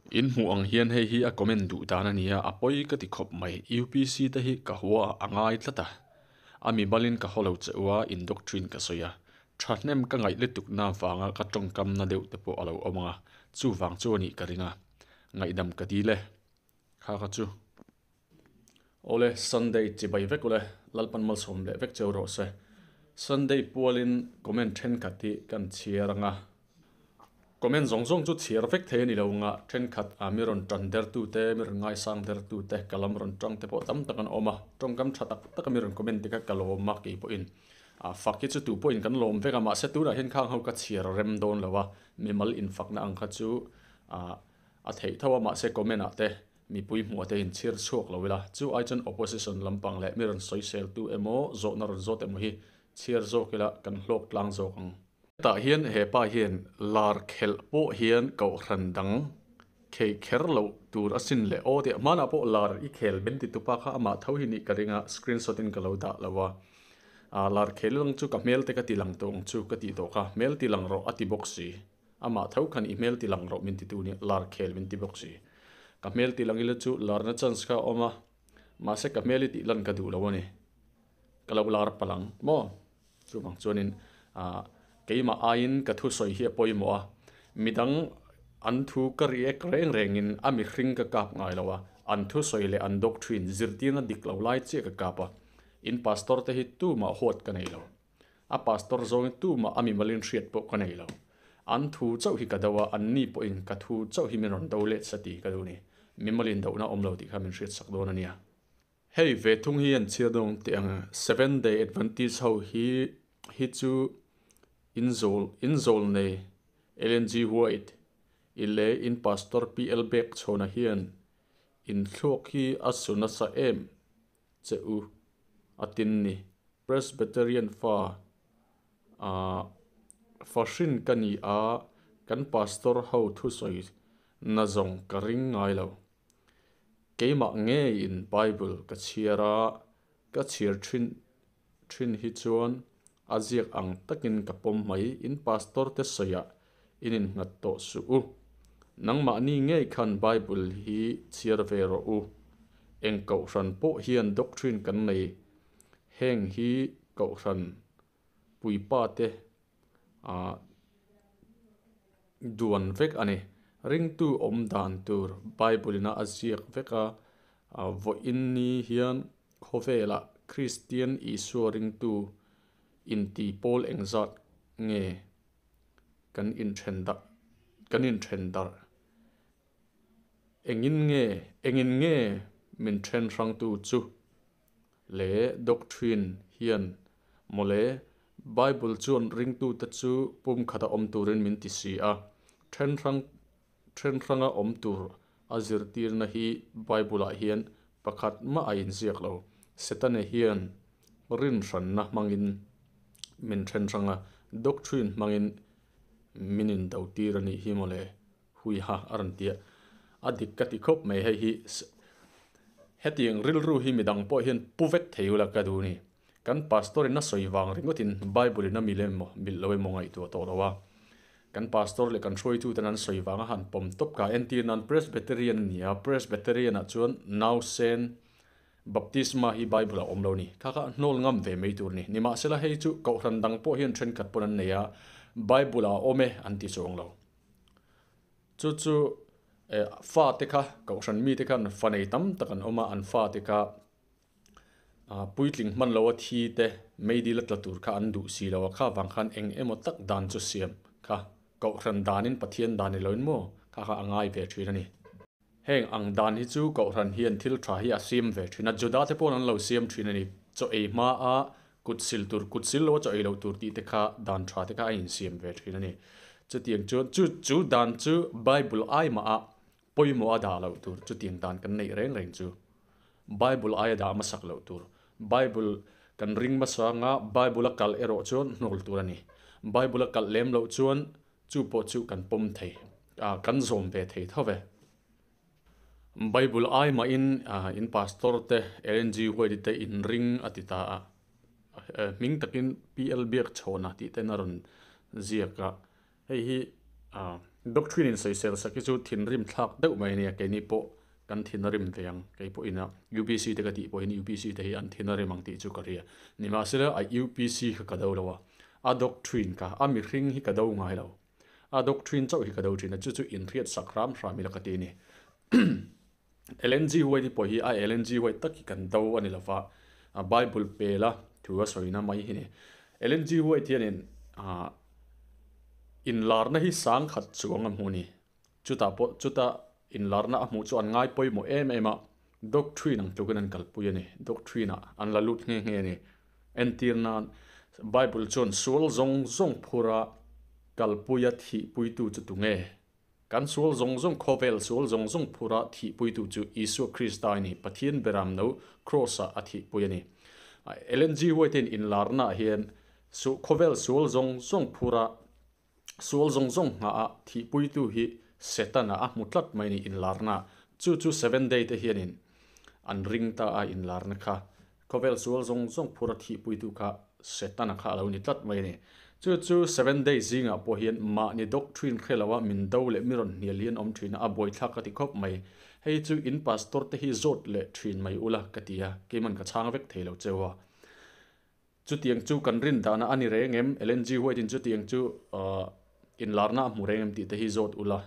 In hmuh ang hian hei hi a comment duh dan a nia, a pawi ka ti khawp mai. Upc te hi ka hua a ngai tlat a, a mimalin ka haw lo che u a, in doctrine ka sawi a, thahnem ka ngaih lutuk na vanga ka tawngkam na deuh te pawh a lo awm ang a, chuvang chu a nih ka ring a, ngaihdam ka dil e. Kha kha chu. Awle, Sunday chibai vek ule, Lalpan malsawm leh vek cheu rawh se. Sunday pualin comment thenkhat hi kan chhiar ang a. Comment zawng zawng chu chhiar vek thei a ni lo ang a, thenkhat a mi rawn tan der tu te, mi rawn ngaisang der tu te, ka lam rawn tang te pawh tam tak an awm a. Tawngkam tha tak tak a mi rawn comment te kha ka lawm a kei pawhin. A fak hi chu tu pawhin kan lawm vek a, mahse tunah hian khang ho ka chhiar rem dawn lo a, mimal infakna ang kha chu a A theih tho a mahse comment ah te mipui hmuh ah te in chhir chhuak lo ila, chu ai chuan opposition lampang leh mi rawn sawisel tu emaw zawhna rawn zawt emaw hi chhiar zawk ila kan hlawk tlang zawk ang. Hetah hian he pa hian lar khelh pawh hian kohhran dang khei kher loh tur a sin leh aw tih hmanah pawh lar i khel min ti tupa kha amah tho hi nih ka ring a, screenshot in ka lo dah lo a, lar khel lang chu ka hmel te ka ti lang tawh ang chu ka tih tawh kha, hmel ti lang rawh a ti bawk si. Amah tho khan i hmel ti lang rawh min ti tu nia, lar khel min ti bawk si. Ka hmel ti lang ila chu larna chance kha a awm a, mahse ka hmel i tih lan ka duh lo a ni. Ka lo lar palh ang maw? Chuvang chuanin ah keimah aiin ka thusawi hi a pawimawh a, midang an thu ka react reng rengin a mihring ka kap ngai lo a, an thusawi leh an doctrine zirtirna dik lo lai chiah ka kap a, in pastor te hi tumah huat ka nei lo. A pastor zawngin tumah a mimalin hriat pawh ka nei lo. An thu chauh hi ka do a, anni pawhin ka thu chauh hi min rawn do let sa tih ka duh ni. Mimalin dohna awm lo tih kha min hriatsak dawn a nia. Hei ve thung hi an chhiar dawn teh ang. Seventh Day Adventist ho hi hi chu in zawl in zawl nei Ellen G. White i leh in pastor PL Bekchhawna hian in thluak hi a su nasa em che u a tin ni. Presbyterian fa ah fahrin ka ni a, kan pastor ho thusawi na zawng ka ring ngai lo. Keimah ngeiin Bible ka chhiar a, ka chhiar thin thin hi chuan a ziak ang takin ka pawm mai. In pastor te sawiah in innghat tawh suh u. Nangmahni ngei khan Bible hi chhiar ve rawh u. Eng kohhran pawh hian doctrine kan nei. Heng hi kohhran puipa te ah duan vek a ni. Ringtu awm dan tur Bible ina a ziak vek a, vawiin ni hian khawvelah Kristian Isua ringtu inti pawl engzat nge? Kan inthen darh, kan inthen darh. Engin nge, engin nge min then hrangtu chu le doctrine hian mawle Bible chuan ringtute chu pumkhata awm turin min ti si a, then hrang then hranga awm tur a zirtirna hi Bible-ah hian pakhat mah a inziak lo. Setana hian rinhranna hmangin min then hrang a, doctrine hmangin min indo tir a nih hi mawle, huiha a rawn ti a, a dik ka ti khawp mai hei hi hetiang rilru hi midang pawh hian pu vek thei ula ka duh a ni. Kan pastor in a sawi vang ringawtin Bible in a mil emaw mil lo emaw ngaihtuah tawh lo a, kan pastor leh kan hruaitu ten an sawi vang a han pawm tawp kha entir nan Presbyterian a ni a, Presbyterian ah chuan nausen Baptisma hi Bible ah awm lo ni. Kha kha hnawl ngam ve mai tur a ni. Nimahsela hei chu kohhran dang pawh hian thenkhat pawn an nei a, Bible ah a awm e an ti chuang lo. Chu chu fate kha kohhran mite khan fa nei tam tak an awm a, an fate kha Puitling hman loa thi te meidil a tla tur kha an duh si lo a, kha vang khan eng emaw tak dan chu siam kha Kohhran danin Pathian dan ni loin maw kha kha a ngai ve thin a ni. Heng ang dan hi chu Kohhran hian thil tha hi a siam ve thin a, Juda te paw'n an lo siam thin a ni. Chaw ei hma a kut sil tur, kut sil loa chaw ei loh tur tih te kha dan tha te kha a insiam ve thin a ni. Chutiang chuan chu chu dan chu Bible ai mah a Pawimawh a dah loh tur chutiang dan kan neih reng reng chu Bible aia dah hmasak loh tur. Bible kan ring hmasa anga Bible a kalh erawh chuan hnawl tur a ni. Bible a kalh lem loh chuan chu pawh chu kan pawm thei, kan zawm ve thei tho ve. Bible ai mahin in pastor te Ellen G. White te in ring a ti ta a, hming takin PL Biakchhawna tih ten a rawn ziak a, Hei hi Doctrine in sawisel sak hi chu thinrim thlak deuh mai a nia, keini pawh kan thin a rim ve ang. Kei pawhin a UPC te ka tih pawhin UPC te hi an thin a rim ang tih chu ka ria. Nimahsela a UPC kha ka do lo a, a doctrine kha, a mihring hi ka do ngai lo. A doctrine chauh hi ka do thin a, chu chu inhriat sak hram hram ila ka ti a ni. LNG White pawh hi a LNG White tak hi kan do a ni lova, a Bible pela thu a sawina mai hi ni. LNG White hianin ah inlarna hi sang khat chuang a hmu a ni. Chutah pawh chuta inlarna a hmuh chu an ngai pawimawh em em a, doctrine ang tlukin an kalpui a ni. Doctrine ah an la lut nghe nghe a ni. Entir nan Bible chuan sual zawng zawng phura kalpuia thihpuitu chu tunge? Kan sual zawng zawng khawvel sual zawng zawng phura thihpuitu chu Isua Krista a ni, Pathian beram no Kraws-ah a thihpui a ni. Ellen G. White-in inlarnaah hian su khawvel sual zawng zawng phura sual zawng zawng nghahah thihpuitu hi Setana a hmu tlat mai a ni inlarnaah. Chu chu Seven Day te hianin an ring ta a inlarna kha. Khawvel sual zawng zawng phura thihpuitu kha Setana kha a lo ni tlat mai a ni. Chu chu Seven Day zingah pawh hian mahni doctrine hre loa min do leh mi rawn hnial hi an awm thin a, a buaithlak ka ti khawp mai. Hei chu in pastor te hi zawt leh thin mai ula ka ti a, keiman ka chhang vek thei lo cheu a. Chutiang chu kan rin dahna a ni reng em? Ellen G. White in chutiang chu inlarna a hmu reng em tih te hi zawt ula,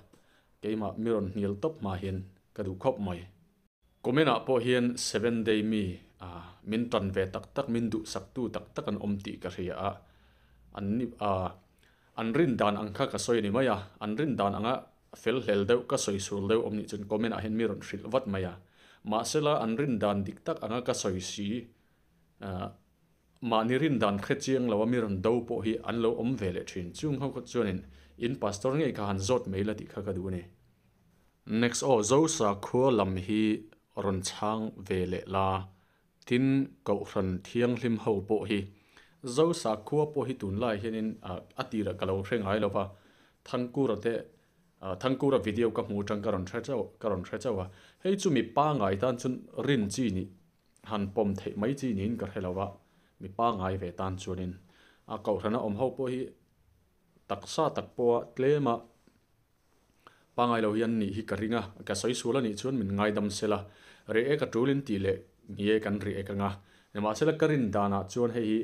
keimah mi rawn hnial tawp hma hian ka duh khawp mai. Comment ah pawh hian Seven Day mi min tan ve tak tak, min duhsaktu tak tak an awm tih ka hria a, an ni an rin dan ang kha ka sawi a ni mai a, an rin dan anga fel hlel deuh ka sawi sul deuh awm nih chuan comment ah hian mi rawn hrilh vat mai a, mahsela an rin dan dik tak anga ka sawi si mahni rin dan hre chiang lo a mi rawn do pawh hi an lo awm ve leh thin, chung ho kha chuanin in pastor ngei kha han zawt mai la tih kha ka duh a ni. Next aw Zosa khua lam hi rawn chhang ve leh la, tin Kohhran Thianghlim ho pawh hi. Zosa khua pawh hi tunlai hianin a tirah ka lo hre ngai lo va, Thangkura te Thangkura video ka hmu atang ka rawn hre chauh ka rawn hre chauh a, hei chu mi pangai tan chuan rin chi nih han pawm theih mai chi niin ka hre lo va, mi pangai ve tan chuanin a Kohhrana awm ho pawh hi taksa tak pawha tlema Pangai lo hi an nih hi ka ring a, ka sawi sual a nih chuan min ngaidam sela, reh ek a tul in tih leh ni e kan reh ek anga. Nimahsela ka rin danah chuan hei hi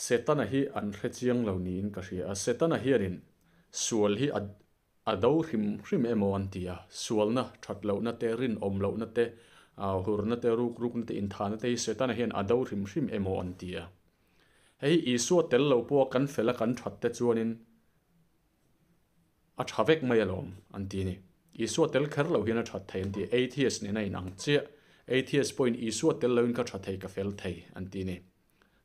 Setana hi an hre chiang lo niin ka hria a, Setana hianin sual hi a a do hrim hrim emaw an ti a, sualna that lohna te, rinawm lohna te, hurna te, ruk rukna te, inthahna te hi Setana hian a do hrim hrim emaw an ti a. Hei hi Isua tel lo pawha kan fel a kan that te chuanin A tha vek mai alawm, an ti a ni. Isua tel kher lo hian a that thei an ti. Atheist nen a inang chiah. Atheist pawhin Isua tel loin ka tha thei, ka fel thei, an ti a ni.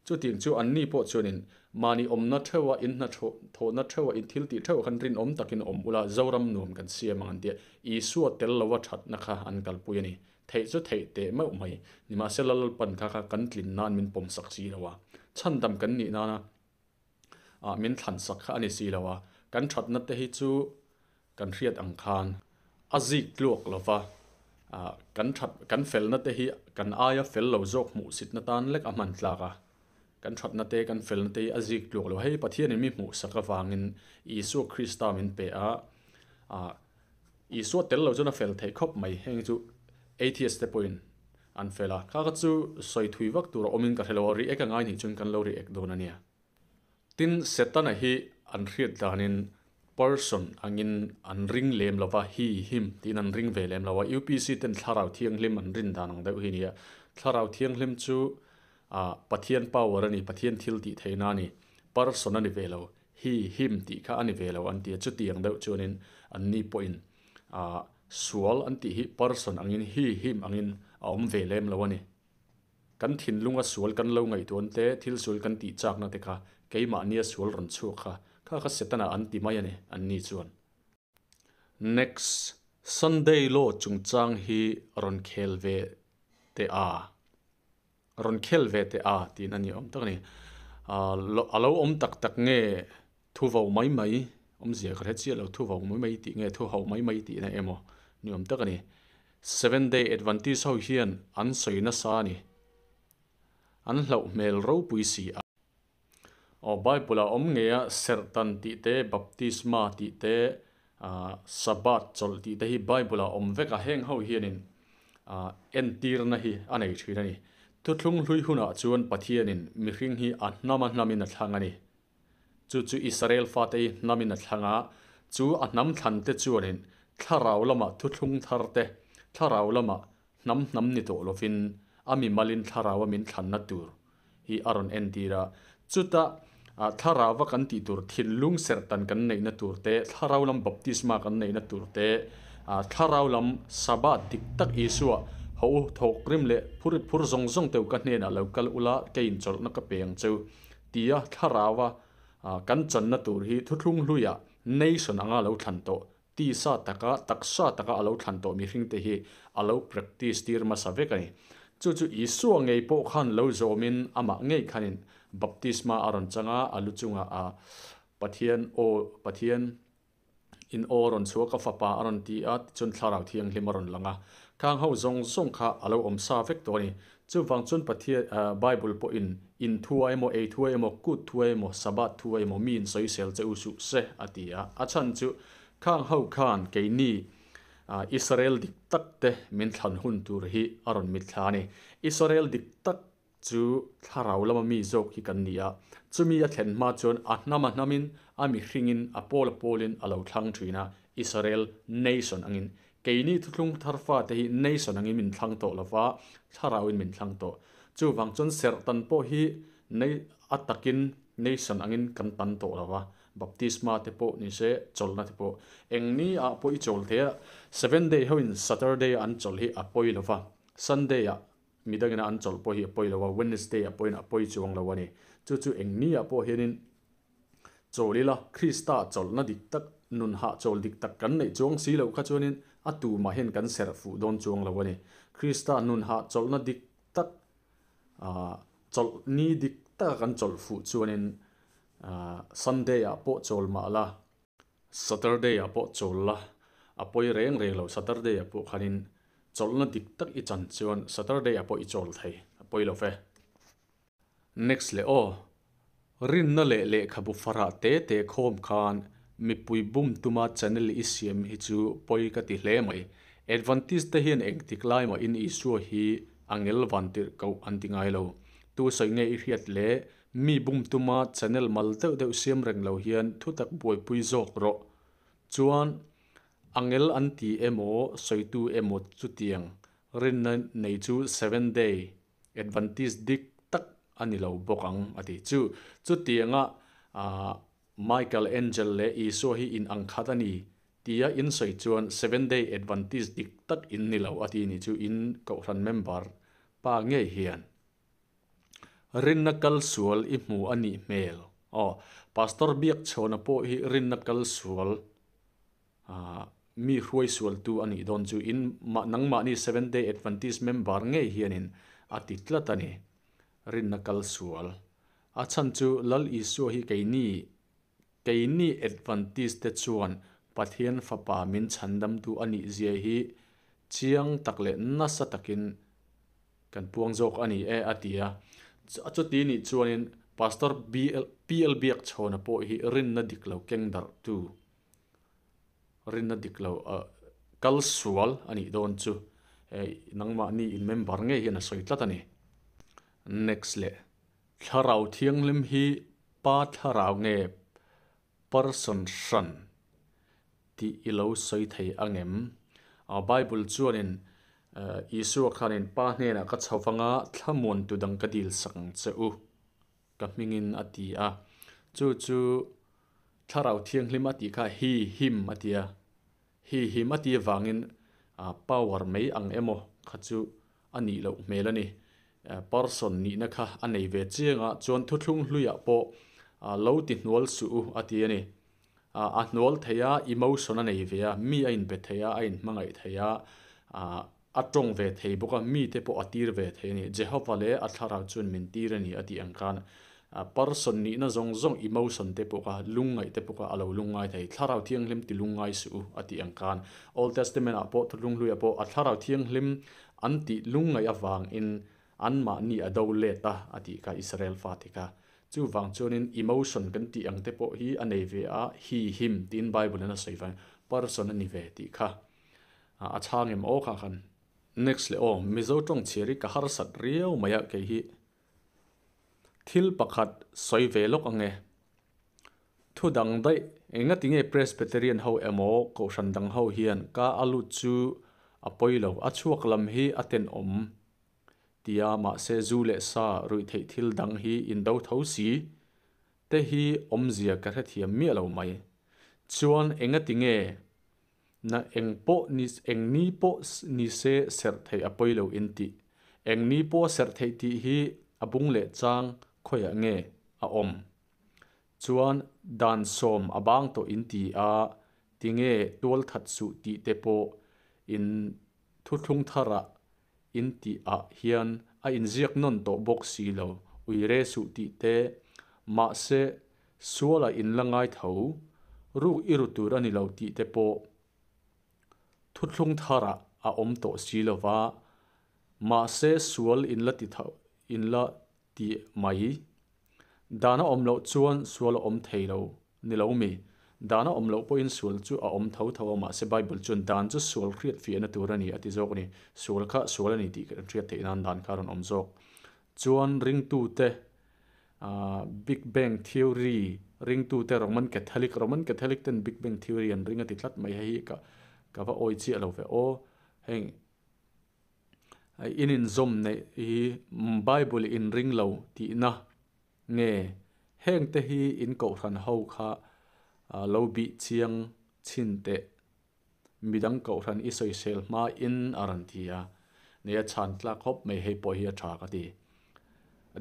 Chutiang chu anni pawh chuanin mahni awmna theuha, in hna thawhna theuha, in thil tih theuha khan rinawm takin awm ula, Zoram nuam kan siam ang an ti a. Isua tel loa thatna kha an kalpui a ni. Theih chu theih teh meuh mai. Nimahsela Lalpan kha kha kan tlin nan min pawmsak si lo a. Chhandam kan nih nana ah min thlan sak kha a ni si lo a, kan thatna te hi chu kan hriat ang khan a zik tluak lo va, ah kan that kan felna te hi kan aia fel lo zawk hmuhsitna tan lek a hman tlak a, kan thatna te kan felna te hi a zik tluak lo. Hei Pathianin mi hmuhsak avangin Isua Krista min pe a, ah Isua tel lo chuan a fel theih khawp mai, heng chu atheist te pawhin An fel a, kha kha chu sawi thui vak tur a awmin ka hre lo a, ri ek a ngai nih chuan kan lo ri ek dawn a nia. Tin, Setana hi an hriat danin person angin an ring lem lo va, he, him tiin an ring ve lem lo a, UPC ten Thlarau Thianghlim an rin dan ang deuh hi a ni a. Thlarau Thianghlim chu ah Pathian power a ni, Pathian thil tih theihna a ni, person a ni ve lo, he, him tih kha a ni ve lo an ti a, chutiang deuh chuanin anni pawhin ah Sual an tih hi person angin hi him angin a awm ve lem lo a ni. Kan thinlunga sual kan lo ngaihtuan te, thil sual kan tih chakna te kha keimahnia sual rawn chhuak kha, kha kha Setana an ti mai a ni, an ni chuan. Next, Sunday law chungchang hi rawn khel ve teh a. Rawn khel ve teh a tiin a ni awm tak a ni. A lo awm tak tak nge thu vo mai mai, awmzia ka hre chiah lo, thu vo mai mai tih nge thu ho mai mai tihna emaw ni awm tak a ni. Seven Day Adventist ho hian an sawi nasa a ni. An hlauh hmel ropui si a. Aw Bible ah awm ngei a, serhtan tih te, baptisma tih te, Sabbath chawlh tih te hi Bible ah awm vek a, heng ho hianin entirna hi a nei thin a ni. Thuthlung hlui hunah chuan Pathianin mihring hi a hnam a hnamin a thlang a ni. Chu chu Israel fate hi hnamin a thlang a, chu a hnam thlan te chuanin thlarau lamah thuthlung thar te, thlarau lamah hnam hnam ni tawh lovin a mimalin thlaraua min thlanna tur hi a rawn entir a. Chuta thlaraua kan tih tur thinlung serhtan kan neihna tur te, thlarau lam baptisma kan neihna tur te, thlarau lam Sabbath dik tak Isua haw u thawkrim leh phurit phur zawng zawng teu ka hnenah lo kal ula kei inchawlhna ka pe ang cheu tia thlaraua kan channa tur hi thuthlung hluiah nation anga lo thlan tawh Tisa taka, taksa taka a lo thlan tawh mihringte hi a lo practice tir hmasa vek a ni. Chu chu Isua ngei pawh khan lo zawmin amah ngei khanin baptisma a rawn chang a, a lu chungah a Pathian aw, Pathian in aw a rawn chhuak a, Fapa a rawn ti a, tichuan Thlarau Thianghlim a rawn lang a. Khang ho zawng zawng kha a lo awm sa vek tawh a ni. Chuvang chuan Pathian, Bible pawhin in thua emaw, ei thua emaw, kut thua emaw, Sabbath thua emaw mi in sawisel che u suh se a ti a. A chhan chu Khang ho khan keini Israel dik tak te min thlan hun tur hi a rawn mitthla a ni. Israel dik tak chu thlarau lama mi zawk hi kan ni a, chumi a thlen hma chuan a hnam a hnamin, a mihringin, a pawl a pawlin a lo thlang thin a, Israel nation angin. Keini thuthlung thar fate hi nation angin min thlang tawh lova, thlarauin min thlang tawh. Chuvang chuan serhtan pawh hi a takin nation angin kan tan tawh lova, Baptisma te pawh ni se, chawlhna te pawh. Eng ni ah pawh i chawl thei a, Seventh day ho in Saturday a an chawlh hi a pawi lo va, Sunday ah midangin a an chawlh pawh hi a pawi lo va, Wednesday ah pawhin a pawi chuang lo a ni. Chu chu eng ni ah pawh hianin chawl ila, Krista chawlhna dik tak, nun hahchawl dik tak kan neih chuang si loh kha chuanin a tumah hian kan serh fuh dawn chuang lo a ni. Krista nun hahchawlhna dik tak, chawlh ni dik taka kan chawlh fuh chuanin Sunday ah pawh chawl mah la, Saturday ah pawh chawl la, a pawi reng reng lo, Saturday ah pawh khanin chawlhna dik tak i chan chuan Saturday ah pawh i chawl thei, a pawi lo ve. Next leh aw, rinna leh lehkhabu farah te te khawm khan mipui bum tuma channel i siam hi chu pawi ka ti hle mai. Adventist te hian engtik lai mahin Isua hi angel vantirh koh an ti ngai lo. Tu sawi nge i hriat leh Mi bum tuma channel mal deuh deuh siam reng lo hian thutak buaipui zawk rawh. Chuan angel an ti emaw sawitu emaw chutiang rinna nei chu Seventh Day Adventist dik tak a ni lo bawk ang a ti. Chu chutianga Michael Angel leh Isua hi in ang khat a ni tia in sawi chuan Seventh Day Adventist dik tak in ni lo a ti ni chu in kohhran member pa ngei hian. Rinna kal sual i hmu a nih hmel. Aw, Pastor Biakchhawna pawh hi rinna kal sual mi hruai sualtu a nih dawn chu in nangmahni Seventh Day Adventist member ngei hianin a ti tlat a ni. Rinna kal sual. A chhan chu Lal Isua hi keini keini Adventist te chuan Pathian fapa min chhandamtu a nih zia hi chiang tak leh nasa takin Kan puang zawk a ni e a ti a. Chuti nih chuanin Pastor BL PL Biakchhawna pawh hi rinna dik lo keng darhtu, rinna dik lo kal sual a nih dawn chu hei nangmahni in member ngei hian a sawi tlat a ni. Next leh Thlarau Thianghlim hi Pa Thlarau nge Person hran tih i lo sawi thei angem? Bible chuanin Isua khanin Pa hnenah ka chho vanga thlamuantu dang ka dil sak ang che u ka hmingin a ti a. Chu chu Thlarau Thianghlim a tih kha He, Him a ti a. He, Him a ti avangin power mai ang emaw kha chu a nih loh hmel a ni. Person nihna kha a nei ve chiang a, chuan thuthlung hluiah pawh lo ti hnual suh u a ti a ni. A hnual thei a, emotion a nei ve a, mi a inbe thei a, a inhmangaih thei a, a tawng ve thei bawk a, mite pawh a tir ve thei a ni. Jehovah leh a thlarau chuan min tir a ni a tih ang khan Person nihna zawng zawng emotion te pawh kha lungngaih te pawh kha a lo lungngai thei. Thlarau Thianghlim ti lungngai suh u a tih ang khan Old Testament ah pawh Thuthlung Hluiah pawh a Thlarau Thianghlim an tih lungngaih avangin anmahni a do let a a tih kha Israel fate kha. Chuvang chuanin emotion kan tih ang te pawh hi a nei ve a, he, him tiin Bible in a sawi vang. Person a ni ve tih kha a chhang em aw kha khan. Next leh aw, Mizo tawng chhiar hi ka harsat riau mai a kei hi. Thil pakhat sawi ve lawk ang e. Thu dang daih, engati nge Presbyterian ho emaw Kohhran dang ho hian ka a lut chu a pawi lo, a chhuak lam hi a tenawm tia mahse zu leh sa ruih theih thil dang hi indo tho si te hi awmzia ka hrethiam miah lo mai. Chuan engati nge na eng pawh ni eng ni pawh ni se serh theih a pawi lo in tih? Eng ni pawh serh theih tih hi a bung leh chang khawiah nge a awm? Chuan dan sawm a bang tawh in ti a, tinge tual that suh tih te pawh in thuthlung tharah in tih ah hian a inziak nawn tawh bawk si lo, ui re suh tih te, mahse sualah in la ngai tho, ruk i ru tur a ni lo tih te pawh thuthlung tharah a awm tawh si lo va, mahse sual in la ti tho in la ti mai. Dan a awm loh chuan sual a awm thei lo ni lo mi? Dan a awm loh pawhin sual chu a awm tho tho a, mahse Bible chuan dan chu sual hriat fiahna tur a ni a ti zawk a ni. Sual kha sual a ni tih kan hriat theih nan dan kha a rawn awm zawk. Chuan ringtute Big Bang Theory ringtute Roman Catholic Roman Catholic ten Big Bang Theory an ring a ti tlat mai hei hi ka ka va awi chiah lo ve aw. Heng In inzawm neih hi Bible in ring lo tihna nge? Heng te hi in kohhran ho kha lo bih chiang chhin teh. Midang kohhran i sawisel hma in a rawn ti a. Nei a chhan tlak khawp mai hei pawh hi a tha ka ti.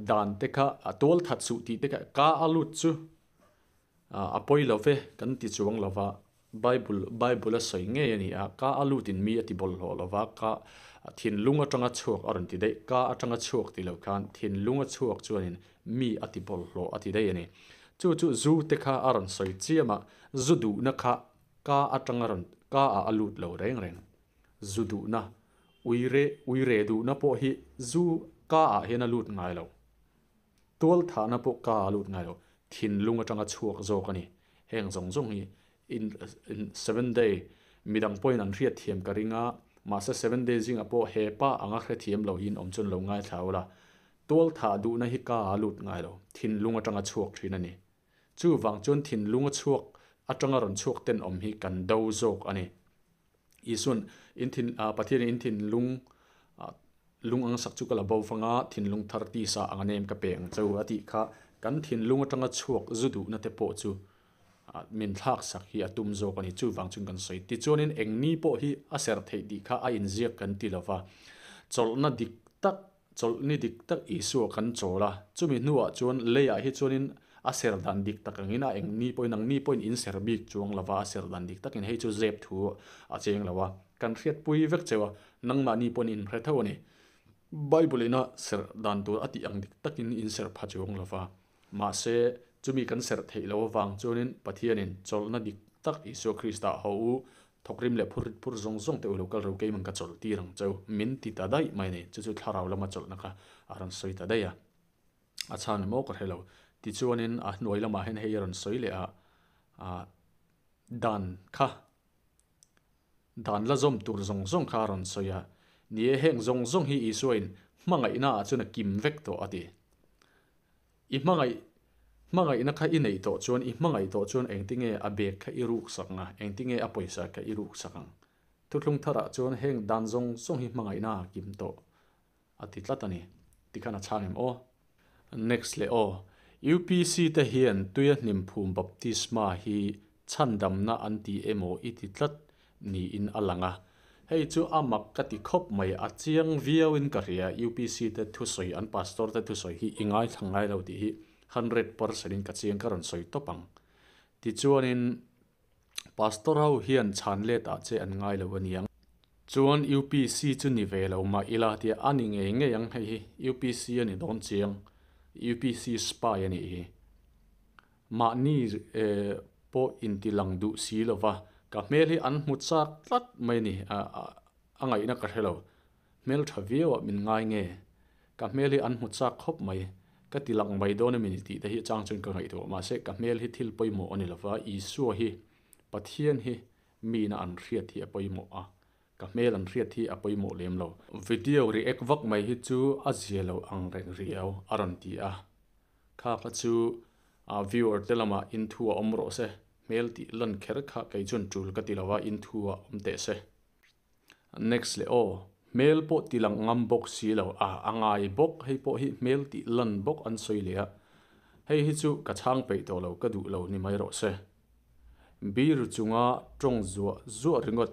Dan te kha a tual that suh tih te kha ka a lut chu A pawi lo ve, kan ti chuang lo va, Bible, Bible a sawi ngei a ni a, ka a lutin mi a ti bawlhhlawh lo va, ka thinlung atanga chhuak a rawn ti daih, ka atanga chhuak ti lo khan thinlung a chhuak chuanin mi a ti bawlhhlawh a ti daih a ni. Chu chu zu te kha a rawn sawi chiam a, zu duhna kha ka atanga rawn, ka ah a lut lo reng reng. Zu duhna, uire, uire duhna pawh hi zu ka ah hian a lut ngai lo. Tual thahna pawh ka a lut ngai lo, thinlung atanga chhuak zawk a ni. Heng zawng zawng hi in seven day midang pawhin an hriatthiam ka ring a, mahse seven day zingah pawh he pa anga hrethiam lo hi in awm chuan lo ngaithla ula. Tual thah duhna hi ka a lut ngai lo, thinlung atanga chhuak thin a ni. Chuvang chuan thinlung a chhuak atanga rawn chhuak tenawm hi kan do zawk a ni. Isuan in thin Pathianin in thinlung lung ang sak chu ka la bo fang a, thinlung thar tisa ang a nem ka pe ang cheu a tih kha kan thinlung atanga chhuak zu duhna te pawh chu min thlak sak hi a tum zawk a ni. Chuvang chuan kan sawi. Tichuanin eng ni pawh hi a ser theih tih kha a inziak kan ti lova, chawlhna dik tak Chawlhni dik tak Isua kan chawl a, chumi hnuah chuan leiah hi chuanin a ser dan dik tak angin a eng ni pawhin ang ni pawhin in ser bik chuang lova a ser dan dik takin hei chu zep thu a cheng lo a, kan hriatpui vek cheu a, nangmahni pawhin in hre tho a ni. Bible ina ser dan tur a tih ang dik takin in ser pha chuang lova, mahse chumi kan ser theih lo avang chuanin Pathianin chawlhna dik tak Isua Krista ho u Thawkrim leh phur phur zawng zawng te u lo kal ro keimang ka chawlh tir ang cheu min ti ta daih mai a ni. Chu chu thlarau lama chawlhna kha a rawn sawi ta daih a. A chhan emaw ka hre lo. Tichuanin a hnuai lamah hian hei a rawn sawi leh a, ah dan kha dan la zawm tur zawng zawng kha a rawn sawi a. Ni e, heng zawng zawng hi Isuain hmangaihna ah chuan a kim vek tawh a ti. I hmangaih, hmangaihna kha i neih tawh chuan, i hmangaih tawh chuan engtinge a bag kha i ruk sak ang a, engtinge a pawisa kha i ruk sak ang? Thuthlung tharah chuan heng dan zawng zawng hi hmangaihna a kim tawh a ti tlat a ni. Tikhan a chhang em aw? Next leh aw. UPC te hian tuia hnimphum baptisma hi chhandamna an ti emaw i ti tlat niin a lang a. Hei chu a mak ka ti khawp mai, a chiang viauin ka hria, UPC te thusawi, an pastor te thusawi hi i ngaithla ngai lo tih hi 100% in ka chiang ka rawn sawi tawp ang. Tichuanin pastor ho hian chhan let ah che an ngai lo a niang. Chuan UPC chu ni ve lo mah ila tia a ni ngei ngei ang hei hi UPC a ni dawn chiang, UPC spy a nih hi. Mahni pawh inti lang duh si lo va, ka hmel hi an hmu chak tlat mai ni, a ngaihna ka hre lo. Hmel tha viau ah min ngai nge? Ka hmel hi an hmu chak khawp mai, ka ti lang mai dawn emi ni tih te hi chang chuan ka ngaihtuah. Mahse, ka hmel hi thil pawimawh a ni lo va, Isua hi, Pathian hi. Mina an hriat hi a pawimawh a, ka hmel an hriat hi a pawimawh lem lo. Video react vak mai hi chu a zia lo ang reng riau a rawn ti a. Kha kha chu viewer te lamah inthu a awm rawh se, hmel tih lan kher kha kei chuan tul ka ti lo a, inthu a awm teh se. Next leh aw, hmel pawh ti lang ngam bawk si lo a, a ngai bawk, hei pawh hi hmel tih lan bawk an sawi leh a, hei hi chu ka chhang peih tawh lo, ka duh lo ni mai rawh se. Beer chunga tawng zuah zuah ringawt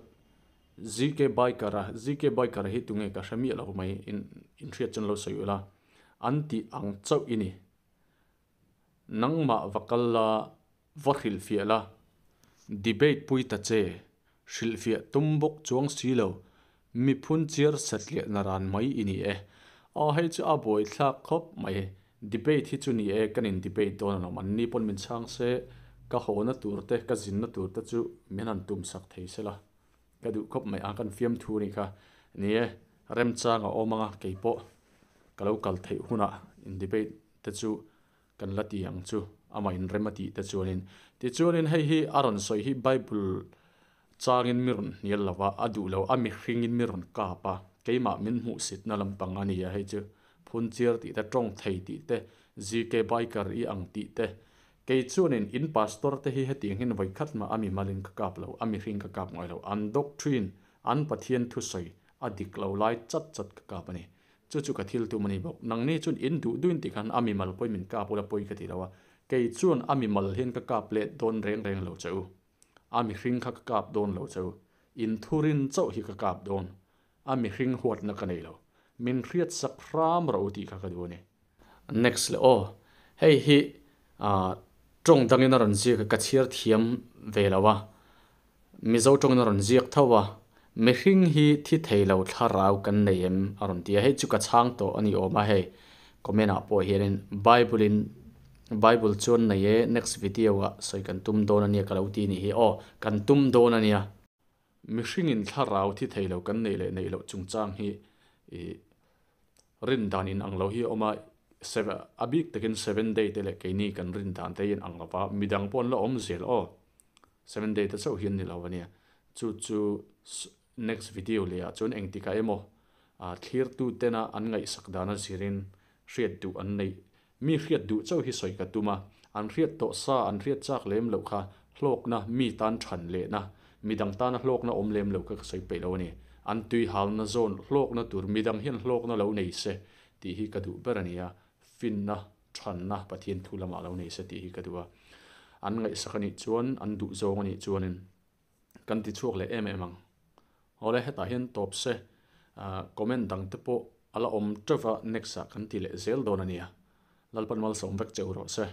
ZK Biker a, ZK Biker hi tunge ka hre miah lo mai, in inhriat chuan lo sawi ula, an tih ang chauh i ni. Nangmah va kal la, va hrilhfiah la, debate pui ta che, hrilhfiah tum bawk chuang si lo, mi phunchiar satliah na ran mai i ni e. Aw hei chu a buaithlak khawp mai, debate hi chu ni e, kan in debate dawn alawm, an ni pawn min chhang se, ka hawna tur te, ka zinna tur te chu min han tum sak thei se la, ka duh khawp mai a, kan fiamthu a nih kha, ni e, remchang a awm ang a, keipawh ka lo kal theih hunah in debate te chu kan la ti ang chu, amah inrem a tih te chuanin. Tichuanin hei hi a rawn sawi hi Bible changin mi rawn hnial lo va, a duh lo, a mihringin mi rawn kap a, keimah min hmuhsitna lampang a ni a, hei chu Phunchiar tih te, tawng thei tih te, ZK Biker i ang tih te. Kei chuanin in pastor te hi hetiang hian vawikhat mah a mimalin ka kap lo, a mihring ka kap ngai lo, an doctrine, an Pathian thusawi a dik lo lai chat chat ka kap a ni. Chu chu ka thil tum a ni bawk. Nangni chuan in duh duhin ti khan a mimal pawhin min kap ula pawi ka ti lo a, kei chuan a mimal hian ka kap let dawn reng reng lo che u. A mihring kha ka kap dawn lo che u. In thurin chauh hi ka kap dawn. A mihring huatna ka nei lo. Min hriat sak hram rawh u tih kha ka duh a ni. Next leh aw. Hei hi tawng dangin a rawn ziak a, ka chhiar thiam ve lo a. Mizo tawngin a rawn ziak tho a, mihring hi thi thei lo thlarau kan nei em a rawn ti a, hei chu ka chhang tawh a ni awm a hei comment ah pawh hianin Bible in Bible chuan nei e next video ah sawi kan tum dawn a nia ka lo ti nih hi aw kan tum dawn a nia. Mihringin thlarau thi thei lo kan neih leh neih loh chungchang hi ih rin dan in ang lo hi a awm a, a bik takin seven day te leh keini kan rin dan te hi in ang lo va, midang pawh an la awm zel aw. Seven day te chauh hian ni lo a nia. Chu chu next video leh ah chuan engtikah emaw thlir tu tena an ngaihsak dan a zirin hriat duh an neih mi hriat duh chauh hi sawi ka tum a, an hriat tawh sa an hriat chak lem loh kha hlawkna mi tan than lehna midang tana hlawkna awm lem loh kha ka sawi peih lo a ni. An tui halna zawn hlawkna tur midang hian hlawkna lo nei se tih hi ka duh ber a ni a, finna Thanna Pathian thu lamah lo nei se tih hi ka duh a, an ngaihsak a nih chuan, an duh zawng a nih chuanin kan ti chhuak leh em em ang. Awle hetah hian tawp se, comment dang te pawh a la awm teuh va, next ah kan ti leh zel dawn a nia. Lalpan malsawm vek che u rawh se.